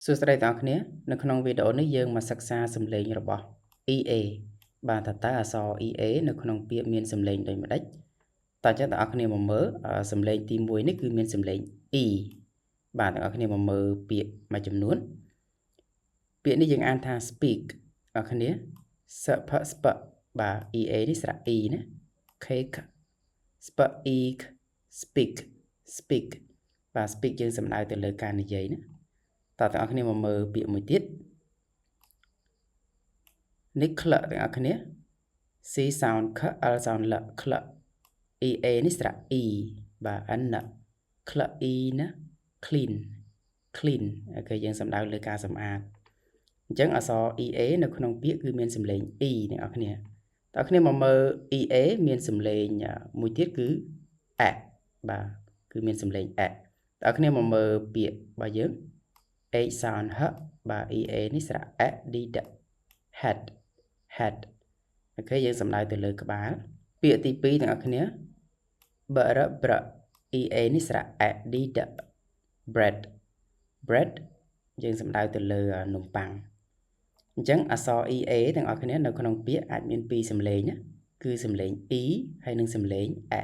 សួស្តីទាំងអស់គ្នានៅក្នុងវីដេអូនេះយើងមកសិក្សាសំឡេងរបស់ EA បាទតើអក្សរ EA នៅក្នុងពាក្យមានសំឡេងដូចម្ដេចតើចឹងទាំងអស់គ្នាមកមើលសំឡេងទី1នេះគឺមានសំឡេង E បាទទាំងអស់គ្នាមកមើលពាក្យមួយចំនួនពាក្យនេះយើងអានថា speak អរគ្នាសផស្ពបាទ EA នេះស្រៈ E ណា cake ស្ព e speak speak បាទ speak យើងសំដៅទៅលើការនិយាយណាតើទាំងអស់គ្នាមកមើលពាក្យមួយទៀតនេះក្លទាំងអស់គ្នា C sound ខ L sound លក្ល EA នេះស្រៈ E បាទ N ក្ល E ណា clean clean OK យើងសំដៅលើការសម្អាតអញ្ចឹងអក្សរ EA នៅក្នុងពាក្យគឺមានសំឡេង E អ្នកនរគ្នាតើគ្នាមកមើល EA មានសំឡេងមួយទៀតគឺអបាទគឺមានសំឡេងអតើគ្នាមកមើលពាក្យរបស់យើង H sound ហបាទ EA នេះស្រៈអ D D head head OK យើងសំដៅទៅលើក្បាលពាក្យទី2ទាំងអស់គ្នាបរប្រ EA នេះស្រៈអ D D bread bread យើងសំដៅទៅលើនំប៉័ងអញ្ចឹងអក្សរ EA ទាំងអស់គ្នានៅក្នុងពាក្យអាចមានពីរសំឡេងណាគឺសំឡេង E ហើយនិងសំឡេង អ